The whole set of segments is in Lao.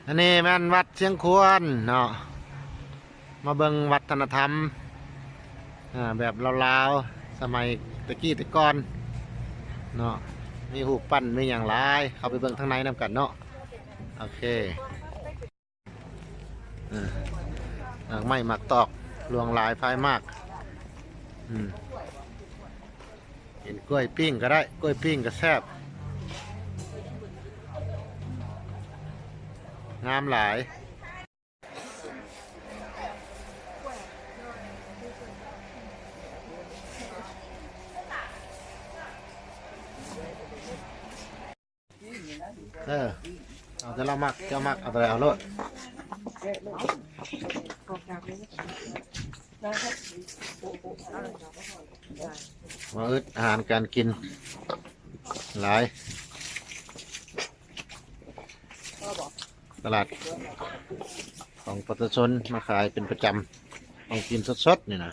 ອັນນີ້ແມ່ນວັດຊຽງຄວນເນາະ ມາເບິ່ງວັດທະນະທຳ ອ່າ ແບບລາວໆ ສະໄໝແຕ່ກີ້ແຕ່ກ່ອນເນາະ ມີຮູບປັ້ນ ມີຫຍັງຫຼາຍ ເຂົ້າໄປເບິ່ງທາງໃນນຳກັນເນາະ ໂອເຄ. ເອີ ໝາກໄມ້ໝາກຕອກ ຫຼວງຫຼາຍພາຍໝາກ ອືມ ກິນກ້ວຍປີ້ງກໍໄດ້ ກ້ວຍປີ້ງກໍແຊບ ງາມຫຼາຍ. ເອີ ເອົາແຕ່ລາວມັກ ເຈົ້າມັກເອົາຕົວໃດເອົາໂລດ ບໍ່ອຶດອາຫານການກິນຫຼາຍ ຕະຫຼາດຂອງປະຊາຊົນມາຂາຍເປັນປະຈຳ ຂອງກິນສົດໆ ນີ້ນະ.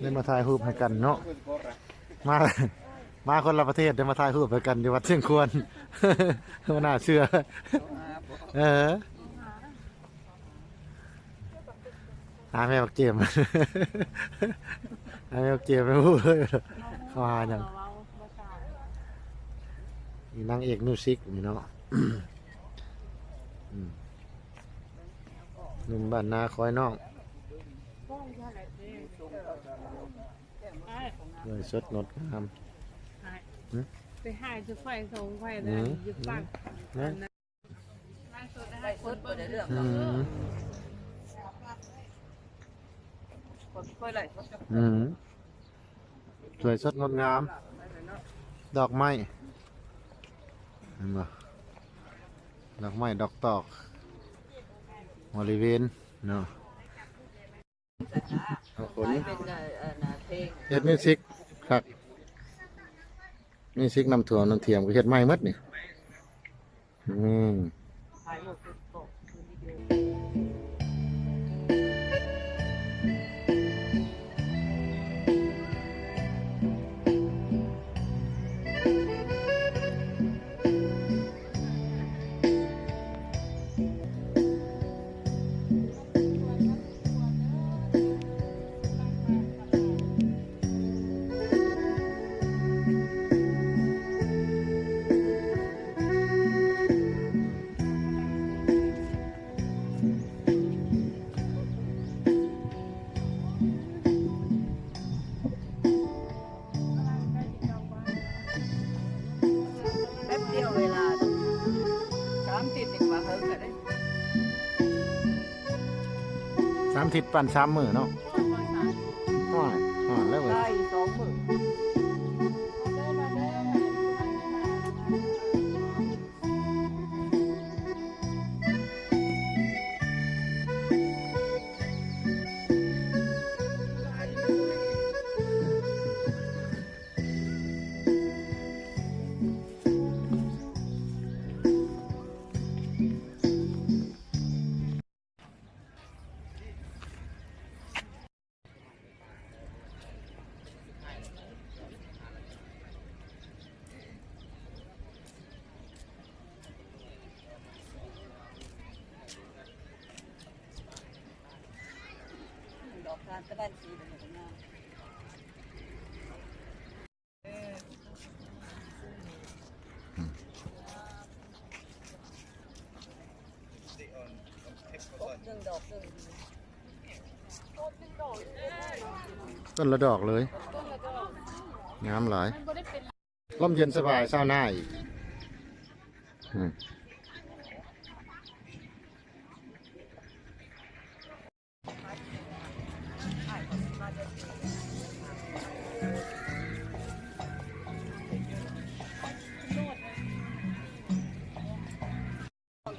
ໄດ້ມາຖ່າຍຮູບໃຫ້ກັນເນາະ ມາ ມາຄົນລະປະເທດ ໄດ້ມາຖ່າຍຮູບໃຫ້ກັນຢູ່ວັດຊຽງຄວນ ບໍ່ໜ້າເຊື່ອ ເອີ. ຫາແມ່ບັກເຈມ ຫາແມ່ບັກເຈມ ບໍ່ຮູ້ເລີຍເຂົາຫາຫຍັງ. ນີ້ນາງເອກມິວສິກນີ້ເນາະ ອືມ ໜຸ່ມບ້ານນາຄອຍນ້ອງ ສວຍສົດງົດງາມ. ໄປຫາຈຸດໄຟ ສ່ອງໄຟ ອືມ ຢູ່ຝັ່ງ ອືມ ອືມ ສວຍສົດງົດງາມ ດອກໄມ້ ເຫັນບໍ່ ດອກໄມ້ ດອກຕອກ ບໍລິເວນເນາະ. ເຮັດມິວສິກຄັກ ມິວສິກນ້ຳຖ້ວມ ນ້ຳຖ້ວມກໍເຮັດໃໝ່ໝົດນີ້ ອືມ. ແປັບດຽວເວລາ ສາມທິດນີ້ວ່າເຫິງແລ້ວເດ້ ສາມທິດປານສາມມື້ເນາະ ຮ້ອນ ຮ້ອນແລ້ວເວີຍ ໄດ້ສອງມື້.ຕົ້ນລະດອກເລີຍ ງາມຫຼາຍ. ລົມເຢັນສະບາຍຊາວນາອີກ ອືມ.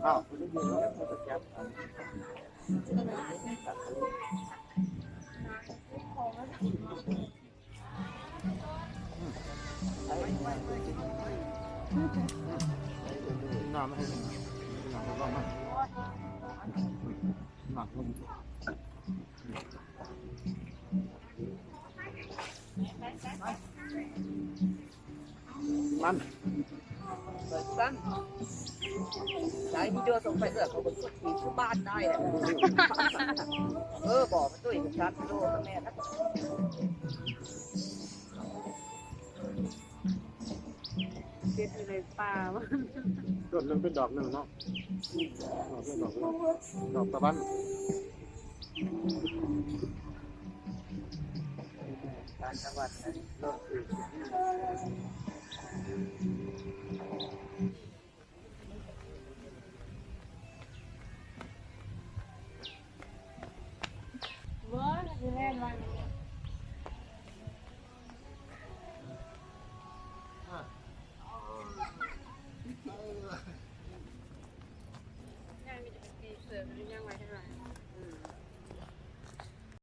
ເຂົ້າ. ນ້ຳໃຫ້ ນ້ຳໃຫ້ ນ້ຳໃຫ້ ນ້ຳໃຫ້ ມັນ ຊັ້ນ ໄດ້ວິດີໂອສົ່ງໄປເອື້ອ ເຂົາກໍສຸດທີ່ສຸບານໄດ້ແຫຼະ. ເອີ ບອກໄປຕຸ້ຍ ຊັດໂລກແມ່ນ ເຮັດຢູ່ໃນປ່າ. ຕົ້ນໜຶ່ງເປັນດອກໜຶ່ງເນາະ ດອກໜຶ່ງ ດອກໜຶ່ງ ດອກຕາບັນ. ຕ່າງຈັງຫວັດ ລົດ